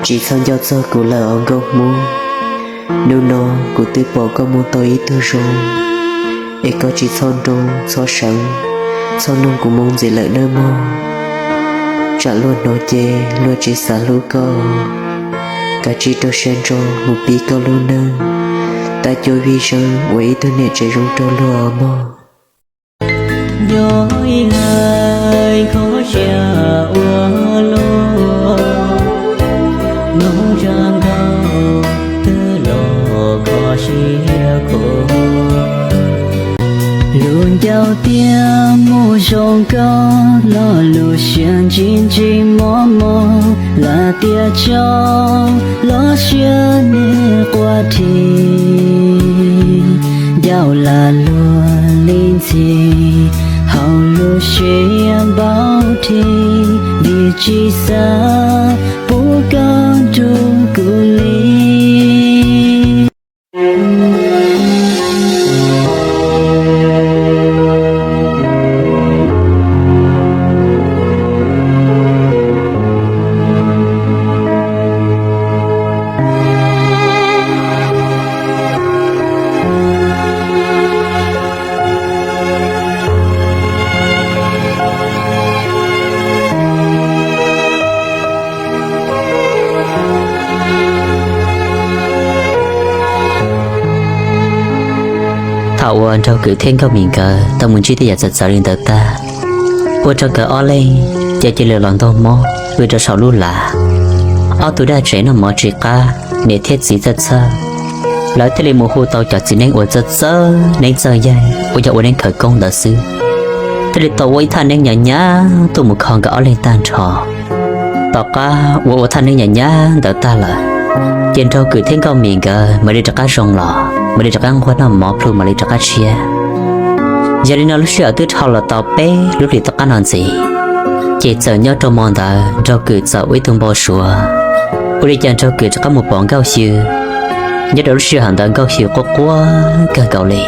Tsis txhob nco txog kuv lawm os nkauj Hmoob. Hnub no kuv twb pom koj mus tau ib tug zoo, es koj tsis txhob nroo txhob seev, txhob noog kuv moo ntxiv lawm nawb mog. Tsam luag hnov ces luag tsis xav hlub koj. Kav tsij rau siab ntso mus pib koj lub neej, tab cuab vij zeej ua ib tug niam tsev zoo rau luag mog. Nco ib hais kho siab ua luaj, noog zaj nkauj twb los kho siab khuav. Lus ncauj tiag mus zoo nkauj los lus siab ntsim ntsim mob mob, lam tias tso los siab nws quaj dhi. Ncauj lam luag li ntxhi, hauv lub siab npau dhi, vim tsis xav pub koj nrug kuv li. Thaum uas Nraug Kws thiab Nkauj Mim nkawd tau mus ntsib tej yam txawv txawv li ntawd tag, ua rau nkawd ob leeg ces cia li los ntaug mob pw rau saum lub lav. Ob tug dab tsev noj mov tsis qab, niam thiab txiv txhawj txhawj, lawv thiaj li mus hu tau cov txiv neeb uas txawj txawj neeb txawj yaig uas yog ua neeb khawv koob ntawd xwb, thiaj li tau ua ib thaj neeb nyab nyab tuaj mus kho nkawd ob leeg tag nrho. Tom qab uas ua thaj neeb nyab nyab ntawd tag lawm, ces Nraug Kws thiab Nkauj Mim nkawd mam li rov qab zoo los, mam li rov qab nquag noj mov plhu mam li rov qab tshiab. Yog li no lub sij hawm twb dhau los tau peb lub hlis tom qab no ntxiv, ces txawm nyob rau hmo ntawd Nraug Kws txawm ua ib tug npau suav. Ua li cas Nraug Kws rov qab mus pom Nkauj Xyw. Nyob rau lub sij hawm ntawd Nkauj Xyw quaj quaj kawg nkaus li.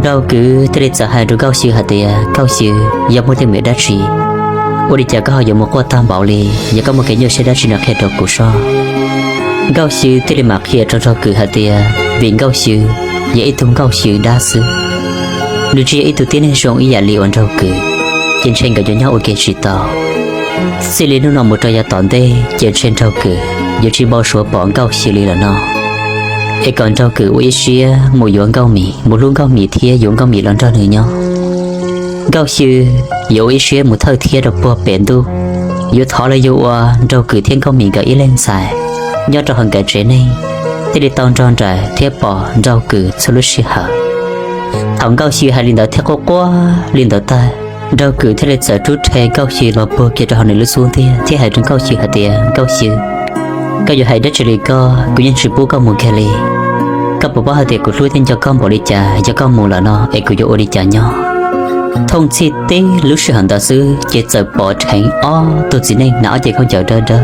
Nraug Kws thiaj li txawm hais rau Nkauj Xyw hais tias, Nkauj Xyw, yog muaj teeb meem dab tsi, ua li cas koj ho yuav mus quaj tag npaum li? Yog koj muaj kev nyuaj siab dab tsi no qhia rau kuv sob. Nkauj Xyw thiaj li mam qhia rau Nraug Kws hais tias vim Nkauj Xyw yog ib tug Nkauj Xyw dab xwb, nws tsis yog ib tug tib neeg zoo ib yam li uas Nraug Kws, ces ntshe nkawd yuav nyob ua ke tsis tau. Txij li hnub no mus rau yav tom ntej ces ntshe Nraug Kws yuav tsis npau suav pom Nkauj Xyw li lawm no, es kom Nraug Kws ua ib siab mus yuav Nkauj Mim, mus hlub Nkauj Mim thiab yuav Nkauj Mim los nrog nws nyob. Nkauj Xyw yuav ua ib siab mus thawj thiab rau puag pem ntuj, yuav thov los yog ua Nraug Kws thiab Nkauj Mim nkawd ib leeg ntxhais nyob rau hauv nkawd tsev neeg, thiaj li tau nrog nraim thiab pom Nraug Kws txhua lub sij hawm. Thaum Nkauj Xyw hais li ntawd thiab quaj quaj li ntawd tag, Nraug Kws thiaj li txawm rub rhe Nkauj Xyw los puag kiag rau hauv nws lub xub ntiag thiab hais rau Nkauj Xyw hais tias, Nkauj Xyw, koj yuav hais dab tsi li koj, kuv yeej tsis pub koj mus kiag li. Koj puas paub hais tias kuv hlub thiab nco koj npaum li cas, yog koj mus lawm no es kuv yuav ua li cas nyob? Thooj txhij teb lub sij hawm ntawd xwb ces txawm pom dheev ob tug txiv neej hnav ob ce khaub ncaws dawb dawb,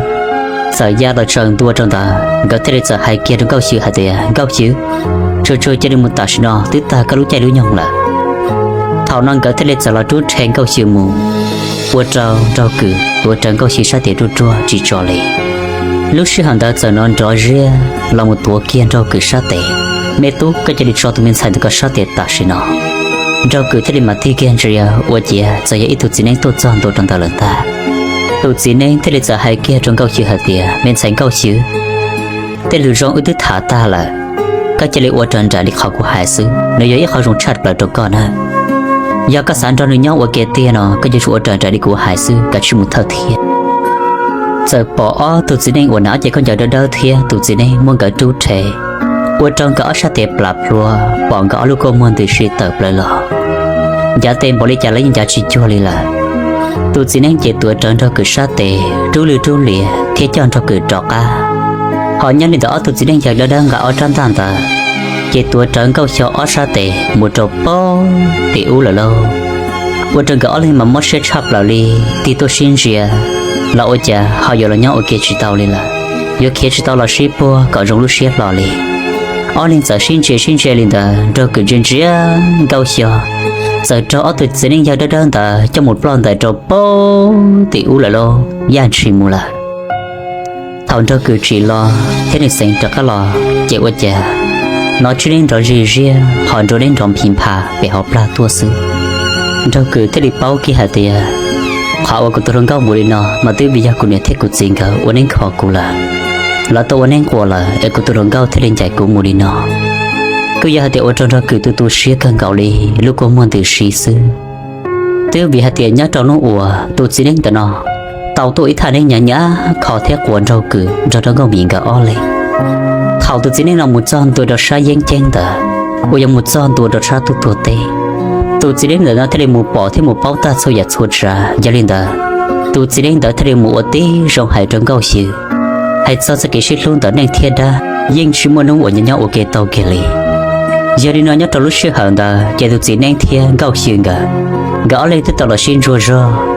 txawm ya los tsaws ntua rau ntawd. Nkawd thiaj li txawm hais kiag rau Nkauj Xyw hais tias, Nkauj Xyw, tsuag tsuag cia li mus tam sim no, twb tag koj lub caij lub nyoog lawm. Thaum no nkawd thiaj li txawm los rub rhe Nkauj Xyw mus, ua rau Nraug Kws tuav rawv Nkauj Xyw sab tes ruaj ruaj tsis tso li. Lub sij hawm ntawd txawm hnov nrov ziab los mus tuav kiag Nraug Kws sab tes, Me tub, koj cia li tso tus me ntxhais ntawd koj sab tes tam sim no. Nraug Kws thiaj li mam tig kiag ntsia ua ciav txawm yog ib tug txiv neeb tuaj txog ntua rau ntawd lawm ntag. Tus txiv neeb thiaj li txawm hais kiag rau Nkauj Xyw hais tias, Me ntxhais Nkauj Xyw, tej lus zoo wb twb tham tag lawm, koj cia li ua raws nraim li qhov kuv hais xwb, nws yog ib qho zoo tshaj plaws rau koj na. Yog koj xav nrog nws nyob ua ke tiag no koj yuav tsum ua raws nraim li kuv hais xwb, kav tsij mus thawj thiab. Txawm pom ob tug txiv neej uas hnav ob ce khaub ncaws dawb dawb thiab tus txiv neej muab nkawd rub rhe, ua rau nkawd ob sab tes plam plhuav, pom nkawd ob lub kua muag ntws si tawm plaws los, ncav tes npaum li cas los yeej ncav tsis cuag li lawm. Tus txiv neej ces tuav rawv Nraug Kws sab tes rub lwj rub liam thiab coj Nraug Kws rov qab. Ho nyob li ntawm ob tug txiv neej yawg dawb dawb nqa ob rab ntaj ntawd, ces tuav rawv Nkauj Xyw ob sab tes mus rau puag tim ub lawm lauj. Ua rau nkawd ob leeg mas mob siab tshaj plaws li, tig tuaj sib ntsia los ua cas ho yuav los nyob ua ke tsis tau li lawm, yuav khiav tsis tau los sib puag kom zoo lub siab hlo li. Ob leeg txawm sib ntsia sib ntsia li ntawd, Nraug Kws ntsia ntsia Nkauj Xyw, txawm raug ob tug txiv neej yawg dawb dawb ntawd coj mus ploj ntais rau puag tim ub lawm lauj, yaj ntshis mus lawm. Thaum Nraug Kws tsim los thiab nws xeev rov qab los ces ua cas hnov tsib neb nrov zig ziab ho nrov neb nrov phi pha pem hauv plag tuaj xwb. Nraug Kws thiaj li paub kiag hais tias qhov uas kuv tus hluas nkauj mus li no mas twb vim yog kuv niam thiab kuv txiv nkawd ua neb kho kuv lawm. Lawv tau ua neb quas lawm es kuv tus hluas nkauj thiaj li ncaim kuv mus li no. Kuj yog hais tias ua rau Nraug Kws tu tu siab kawg nkaus li, lub kua muag ntws si xwb. Twb vim hais tias nyob rau hnub uas tus txiv neeb ntawm no tau tuaj ib thaj neeb nyav nyav kho thiab quas Nraug Kws nrog rau Nkauj Mim nkawd ob leeg. Thaum tus txiv neeb no mus txog ntua rau sab yeeb ceeb ntawd uas yog mus txog ntua rau sab tuj tuag teb, tus txiv neeb ntawm no thiaj li mus pom thiab mus paub tag txhua yam txhua tsav. Yog li ntawd, tus txiv neeb ntawd thiaj li mus ua tib zoo hais rau Nkauj Xyw hais txog txoj kev sib hlub ntawm neeg thiab dab yeej tsis muaj hnub uas nyob nyob ua ke tau kiag li. Yog li no nyob rau lub sij hawm ntawd ces tus txiv neeb thiab Nkauj Xyw nkawd, nkawd ob leeg twb tau los sib ntsuag zog